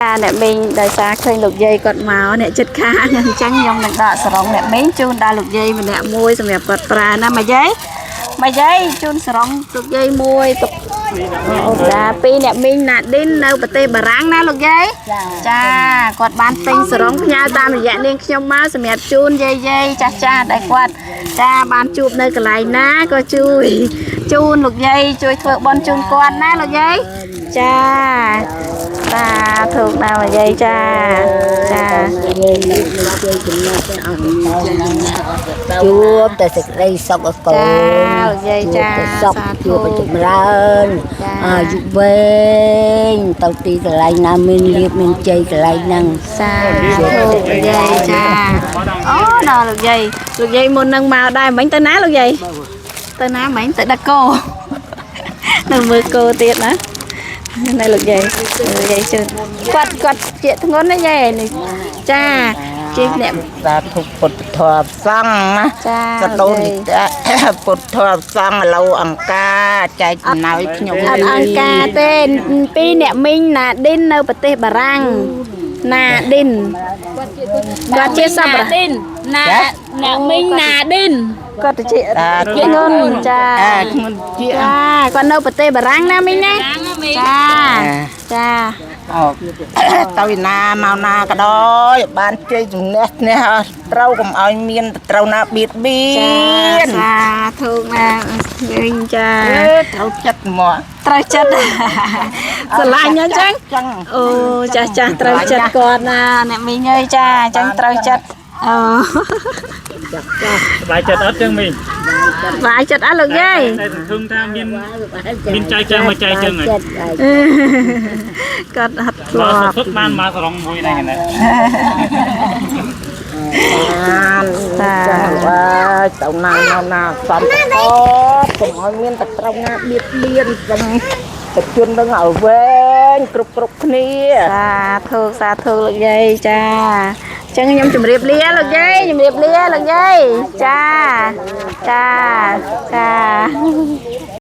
ចាអ្នកមីងដោយសារឃើញលោកយាយគាត់មកអ្នកចិត្តខាងអញ្ចឹងខ្ញុំនឹងដកសរងអ្នកមីងជូនដល់លោកយាយម្នាក់មួយសម្រាប់គាត់ប្រើណាម៉ាយាយម៉ាយាយជូនសរងលោកយាយមួយទុកអូចាពីអ្នកមីងណាឌីននៅប្រទេសបារាំងណាលោកយាយចាគាត់បានទិញសរងផ្ញើតាមរយៈនាងខ្ញុំមកសម្រាប់ជូនយាយយាយចាស់ចាស់ដែលគាត់ចាបានជួបនៅកន្លែងណាក៏ជួយជូនលោកយាយជួយធ្វើបុណ្យជូនគាត់ណាលោកយាយចា សាធុណាស់យាយចាចា ជួបតែសេចក្តីសុខអកូ ចា ន លោកយាយចា ជួបតែសុខ សាធុ ជួបតែចម្រើន ចា អាយុវែងទៅទីកន្លែងណាមានលៀបមានជ័យកន្លែងហ្នឹង សាធុលោកយាយចាអូដល់លោកយាយលោកយាយមុននឹងមកដែរមិញទៅណាលោកយាយទៅណាមិញទៅដឹកគោនៅមើលគោទៀតណានៅលោកយាយលោកយាយជឿគាត់គាត់ជាធ្ងន់ណាយាយនេះចាជាអ្នក សាធុពុទ្ធធម៌សង្ឃណា ចា សដូនពុទ្ធធម៌សង្ឃឥឡូវអង្គការចែកចំណោយខ្ញុំ អត់អង្គការទេពីអ្នកមីងណាឌីននៅប្រទេសបារាំងណាឌីនគាត់ជាសប្បុរស ឌិនណាអ្នកមីងណាឌិន គាត់ទៅជាជាងន់ចា អាធ្ងន់ជា ចាគាត់នៅប្រទេសបារាំងណាមីងណាចាចា អទៅណាមកណាក៏ដោយបានជ័យជំនះឈ្នះអស់ត្រូវកុំឲ្យមានត្រូវណាបៀតបៀ ចា ន សាធុណាមីងចា អេត្រូវចិត្តមក ត្រូវចិត្តស្រឡាញ់អញ្ចឹង ចឹង អូចាស់ចាស់ត្រូវចិត្តគាត់ណាអ្នកមីងអើយចាអញ្ចឹងត្រូវចិត្តអូ សប្បាយចិត្តអត់ចឹងមីង បាយចិត្តអត់លោកយាយ តែសង្ឃឹមថាមានមានចែកចឹងមកចែកចឹងហើយ គាត់ហត់ធ្ បើ លាប់ សុខបានមកសរងមួយដែរណា បាន សា ចឹងហើយទៅណាមកណាសំតកកុំឲ្យមានតែត្រូវណាបៀតបៀនសុំបជននឹងឲ្យវែងគ្រប់គ្រប់គ្នា សាធុសាធុលោកយាយចាអញ្ចឹងខ្ញុំជម្រាបលាលោកយាយជម្រាបលាលោកយាយចាចាចា